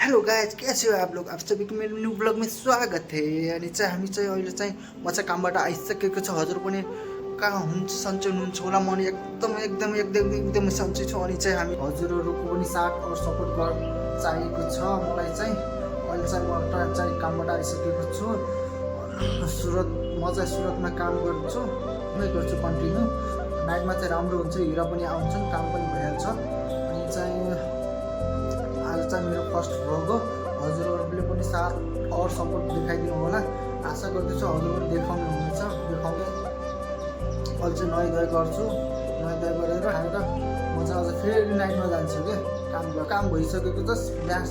Hello guys, कैसे हो आप लोग। आप सभी को मेरो न्यू ब्लग में स्वागत है। अनि चाहिँ हामी चाहिँ अहिले चाहिँ म चाहिँ कामबाट आइसकेको छ। हजुर पनि कहाँ हुन्छ सन्चै हुनुहुन्छ होला। म एकदमै सन्चै छु। अनि चाहिँ हामी हजुरहरूको पनि साथ और सपोर्ट चाहिएको छ मलाई चाहिँ। अहिले चाहिँ म चाहिँ कामबाट आइसकेको छु। म चाहिँ सुरतमा काम गर्छु कन्टिन्यू। नाइटमा चाहिँ राम्रो हुन्छ, हिरा पनि आउँछन्, काम पनि भइहाल्छ। अनि चाहिँ आज चाहिँ मेरो फर्स्ट भ्लग हो। हजुरहरूले पनि साथ और सपोर्ट देखाइदिनु होला। आशा गर्दछु हजुरहरू देखाउने हुनेछ। देखाउने अहिले चाहिँ नुहाइधुवाइ गर्छु। नुहाइधुवाइ गरेर आएर म चाहिँ आज फेरि नाइटमा जान्छु क्या। काम भइसकेको जस्ट बिहान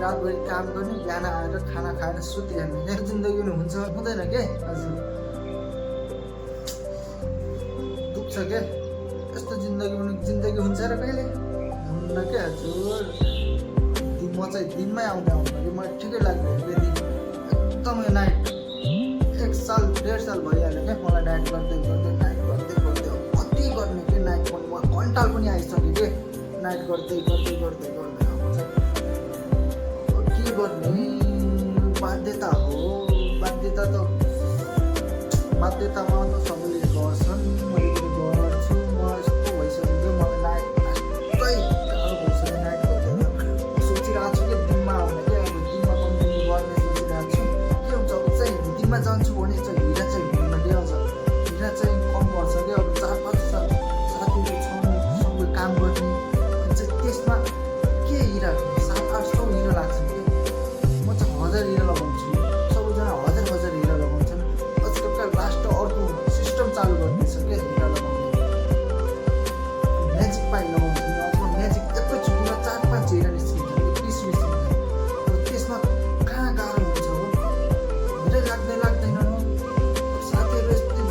रातभरि काम गर्ने, बिहान आएर खाना खाएर सुतिहाल्ने क्या। जिन्दगी पनि हुन्छ हुँदैन के हजुर, दुख्छ क्या यस्तो जिन्दगी हुन्छ र कहिले हुन्न क्या हजुर। म चाहिँ दिनमै आउँदा कि मलाई ठिकै लाग्दैन कि दिन एकदमै नाइट 1 साल 1.5 साल भइहाल्यो क्या मलाई नाइट गर्दै कति गर्ने कि नाइट पनि म घन्टाल पनि आइसक्यो कि नाइट गर्दै अब चाहिँ के गर्ने, बाध्यता हो। बाध्यतामा त सबैले गर्छन्, मैले पनि गर्छु। म यस्तो भइसक्यो कि मलाई नाइट यस्तै गाह्रो भइसक्यो नाइट गर्दै। सोचिरहेको छु कि दिनमा आउने क्या, अब दिनमा कन्टिन्यू गर्ने सोचिरहेको छु। के हुन्छ अब चाहिँ दिनमा जान्छु भने चाहिँ हिरा चाहिँ घुम्न के आउँछ, हिरा चाहिँ कम पर्छ क्या। अब 4-5 साथीहरू सँगै काम गर्ने, अनि चाहिँ त्यसमा के हिरा 700-800 हिरा लाग्छ कि। म चाहिँ 1000 हिरा लगाउँछु। सबैजना 1000 हिरा लगाउँछन्। आजकलका लास्ट अर्को सिस्टम चालु गरिदिएछ क्या हिरा लगाउने, म्याजिक पाइ लगाउँछु। अथवा म्याजिक एकैचोटिमा 4-5 हिरा निस्किन्छ, त्यसमा कहाँ गाह्रो हुन्छ हो, हिरै लाग्दैन हो। साथीहरू यस्तै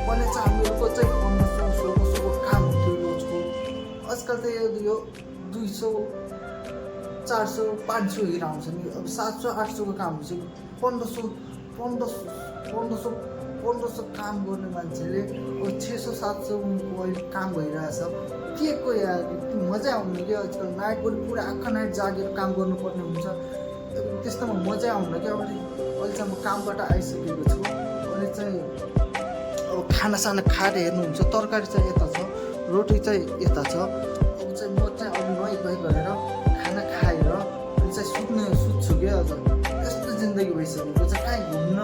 पहिला चाहिँ हामीहरूको चाहिँ 1500-1600 काम हुन्थ्यो रोजको। आजकल त यो 200, 400, 500 हिरा आउँछ नि। अब 700-800 काम हुन्छ। 1500 काम गर्ने मान्छेले अब 600-700 अहिले काम भइरहेछ के को यार, मजा आउनु क्या। आजकल नाइट पनि पुरा आँखा नाइट जागेर काम गर्नुपर्ने हुन्छ। त्यस्तोमा मजा आउनु क्या। अहिले चाहिँ म कामबाट आइसकेको छु। अहिले चाहिँ अब खानासाना खाएर हेर्नुहुन्छ, तरकारी चाहिँ यता छ, रोटी चाहिँ यता छ। अब चाहिँ म चाहिँ अब नुहाइधुवाइ गरेर खाना खाएर अनि चाहिँ सुत्छु क्या। हजुर यस्तो जिन्दगी भइसकेको चाहिँ कहीँ घुम्न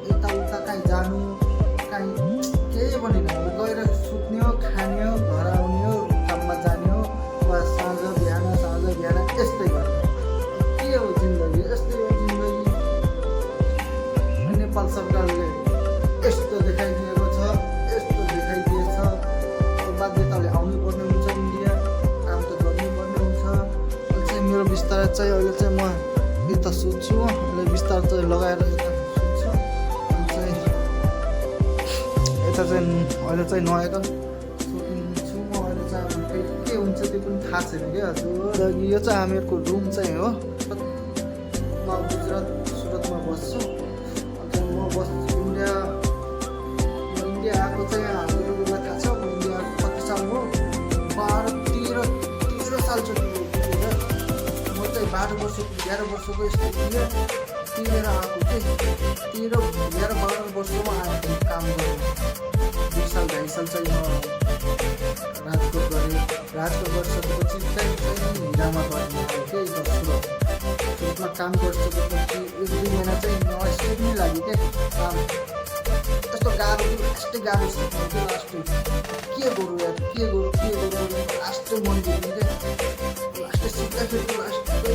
यताउता कहीँ जानु कहीँ केही पनि अब गएर सुत्ने हो, खाने हो, घर आउने हो, काममा जाने हो, वा साँझ बिहान यस्तै गर्ने। के हो जिन्दगी, यस्तै हो जिन्दगी। नेपाल सरकारले यस्तो देखाइदिएको छ, यस्तो देखाइदिएछ। बाध्यताले आउनै पर्ने हुन्छ इन्डिया, काम त गर्नै पर्ने हुन्छ। अहिले चाहिँ मेरो बिस्तारै चाहिँ अहिले चाहिँ म यता सुत्छु। अहिले बिस्तार चाहिँ लगाएर यता सुत्छु। अनि चाहिँ यता चाहिँ अहिले चाहिँ नुहाएर सुत्छु म। अहिले चाहिँ के हुन्छ त्यो पनि थाहा छैन क्या हजुर। यो चाहिँ हामीहरूको रुम चाहिँ हो। म गुजरात सुरतमा बस्छु। अनि म बस्छु इन्डिया आएको चाहिँ हामीहरूलाई थाहा छ। म इन्डिया कति साल हो, 12-13 साल चाहिँ म चाहिँ 12 वर्षको 11 वर्षको यस्तो तिरेर आएको थिएँ। 13-12 वर्षमा आएको काम गरेँ। 2 साल 2.5 साल चाहिँ म राजकोट गरेँ। राजकोट गरिसकेपछि चाहिँ हिरामा गरेँ केही सुरतमा काम गरिसकेपछि 1-2 महिना चाहिँ मलाई सिक्नै लाग्यो क्या काम। यस्तो गाह्रो लास्टै गाह्रो सिक्नु क्या। लास्टै के गरौँ यार, के गरौँ लास्टै मन दिने क्या। लास्टै सिक्दाखेरि लास्टै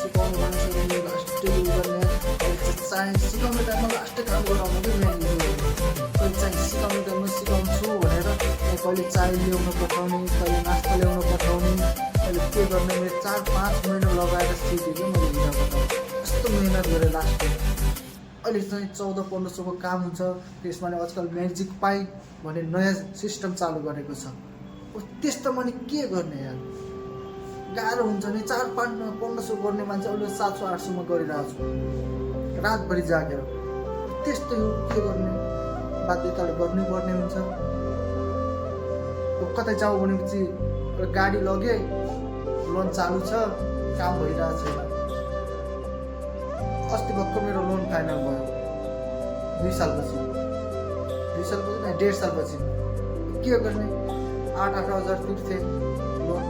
सिकाउने मान्छेहरू लास्टै उयो गर्ने। चाहिँ सिकाउने टाइममा लास्टै काम गराउनु कि मैले चाहिँ सिकाउने टाइममा सिकाउँछु भनेर कहिले चाय ल्याउन पठाउने, कहिले नास्ता ल्याउन पठाउने, कहिले के गर्ने। मैले 4-5 महिना लगाएर सिकेँ कि मैले हिरा पठाउँ। यस्तो मिहिनेत गरेँ लास्टै। अहिले चाहिँ 1400-1500को काम हुन्छ। त्यसमा आजकल म्याजिक पाइ भन्ने नयाँ सिस्टम चालु गरेको छ। त्यस्तोमा नि के गर्ने यार, गाह्रो हुन्छ नि। 4-500-1500 गर्ने मान्छे अहिले 700-800मा गरिरहेको छु रातभरि जागेर। त्यस्तै हो, के गर्ने, बाध्यताले गर्नै पर्ने हुन्छ। कतै जाऊ भनेपछि गाडी लगे लोन चालु छ, काम भइरहेको छैन। अस्ति भर्खर मेरो लोन फाइनल भयो 2 सालपछि, 2 सालपछि न 1.5 सालपछि। के गर्ने, 8-8 हजार तिर्थे लोन,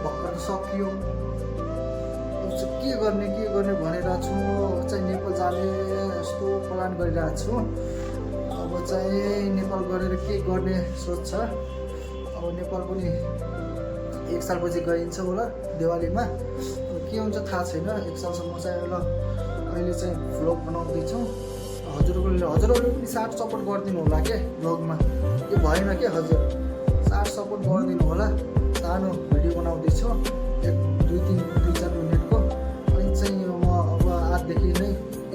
भर्खर त सकियो। के गर्ने भनेर छु चाहिँ नेपाल जाने यस्तो प्लान गरिरहेको छु। अब चाहिँ नेपाल गरेर के गर्ने सोच छ। अब नेपाल पनि 1 सालपछि गइन्छ होला दिवालीमा। के हुन्छ थाहा छैन, 1 सालसम्म चाहिँ अहिले चाहिँ भ्लग बनाउँदैछु। हजुरहरूले पनि साथ सपोर्ट गरिदिनु होला के भ्लगमा, यो भएन के हजुर, साथ सपोर्ट गरिदिनु होला। सानो भिडियो बनाउँदैछु 2-4 मिनटको। अनि चाहिँ म अब आजदेखि नै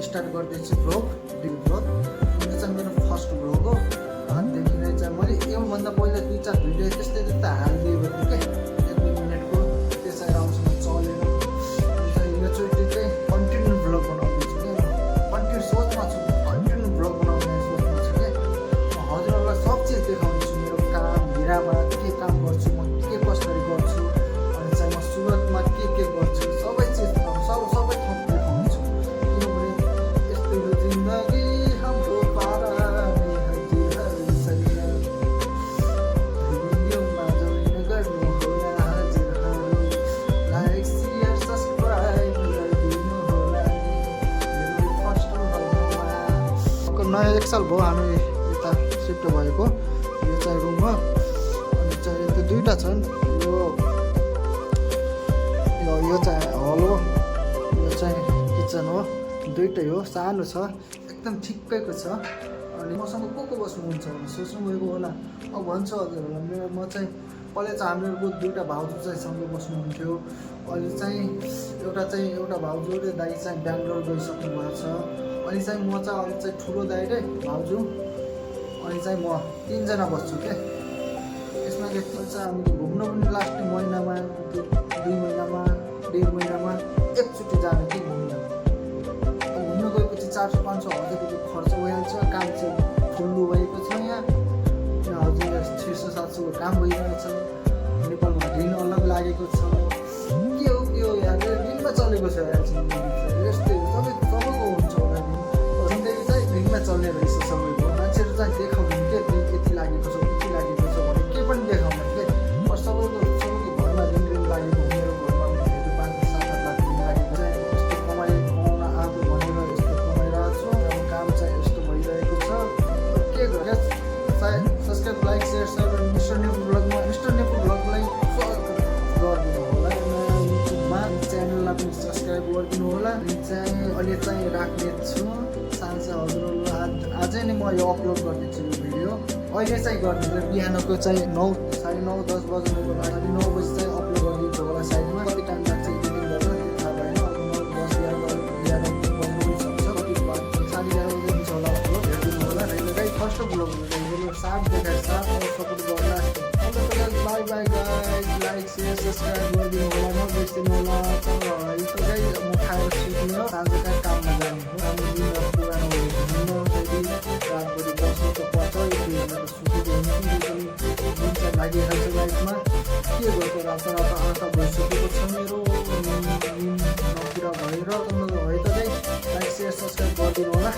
स्टार्ट गर्दैछु भ्लग। यो चाहिँ मेरो फर्स्ट भ्लग हो। आजदेखि नै चाहिँ मैले योभन्दा पहिला 2-4 भिडियो त्यस्तै हालिदिएँ भने के 1-2 मिनटको, त्यो चाहिँ राम्रोसँग चलेन। योचोटि चाहिँ कन्टिन्यू भ्लग बनाउँदैछु कि, कन्टिन्यू सोचमा छु, कन्टिन्यू भ्लग बनाउने सोचमा छु कि। हजुरहरूलाई सब चिज देखाउँदैछु, मेरो काम हिरामा के काम गर्छु म, के कसरी गर्छु, अनि चाहिँ म सुरतमा के गर्छु, सबै चिज सबै ठाउँ देखाउँछु। किनभने यस्तो यो जिन्दगी हाम्रो पाराले भिडियोमा जोइन गर्नु होला हजुरहरू, लाइक शेयर सब्सक्राइब गरिदिनु होला। मेरो फर्स्ट भ्लगमा नयाँ 1 साल भयो हामी यता सिफ्ट भएको। यो चाहिँ रुम हो, अनि चाहिँ यता 2टा छन्। यो चाहिँ हल हो, यो चाहिँ किचन हो, 2टै हो, सानो छ, एकदम ठिक्कैको छ। अनि मसँग को बस्नुहुन्छ भने सोच्नुभएको होला। अब भन्छु हजुरहरूलाई, म चाहिँ पहिला चाहिँ हामीहरूको 2टा भाउजू चाहिँ सँगै बस्नुहुन्थ्यो। अहिले चाहिँ एउटा भाउजू र दाइ चाहिँ बेङ्गलोर गइसक्नु भएको छ। अनि चाहिँ म चाहिँ अहिले चाहिँ ठुलो दाइ र भाउजू, अनि चाहिँ म 3 जना बस्छु क्या। यसमा के चाहिँ हामी घुम्नु पनि लास्ट महिनामा 2 महिनामा 1.5 महिनामा एकचोटि जानु कि घुम्नु गएपछि 400-500 हजार रुपियाँ खर्च भइहाल्छ। काम चाहिँ ठुलो भएको छ यहाँ, हजुर 600-700 को काम भइरहेको छ। नेपालमा ऋण अलग लागेको छ, के हो यहाँ ऋणमा चलेको छ। यस्तै सबैको हुन्छ होला, जिन्दगी चाहिँ ऋणमा चल्ने रहेछ सबैको। मान्छेहरू चाहिँ देखाउनु के यति लागेको छ उति लागेको छ भने के पनि देखाउनु के। सबैको घरमा ऋण लागेको, मेरो घरमा 5-7 लाख ऋण लागेको छ। यस्तो कमाउन आएको भनेर यस्तो कमाइरहेको छु। अब काम चाहिँ यस्तो भइरहेको छ। के गर्छ चाहिँ subscribe, like, share mister Nepu भ्लगलाई गरिदिनु होला। युट्युबमा च्यानललाई पनि सब्सक्राइब गरिदिनु होला। चाहिँ अहिले चाहिँ राख्ने छु साँझ हजुरहरूलाई। आजै नै म यो अपलोड गरिदिन्छु यो भिडियो। अहिले चाहिँ गरिदिन्छु, बिहानको चाहिँ 9, 9:30, 10 बज्नुको लागि 9 बजी चाहिँ अपलोड गरिदिन्छु होला साइडमा। कति टाइम लाग्छ एडिटिङ गर्न थाहा भएन। अब 9:10 बज्नु सक्छ, कति 11:30 बजी होला अपलोड, हेरिदिनु होला। फर्स्ट भ्लग साथ देखाएर साथ सपोर्ट गर्दा by by guys, like share subscribe गरिदिनु होला, नबिर्सिनु होला। गाइज म खाएर सुत्ने हो, साँझ कहाँ काममा जाने हो। राम्रो दिन पुरानो घुम्न फेरि रातभरि बस्नु त पर्छ। सुतेको हुन्छ दिन चाहिँ लागिहाल्छ लाइफमा। के गर्छ रात आँखा भइसकेको छ मेरो, नपुरा भएर है त। लाइक सेयर सब्सक्राइब गरिदिनु होला।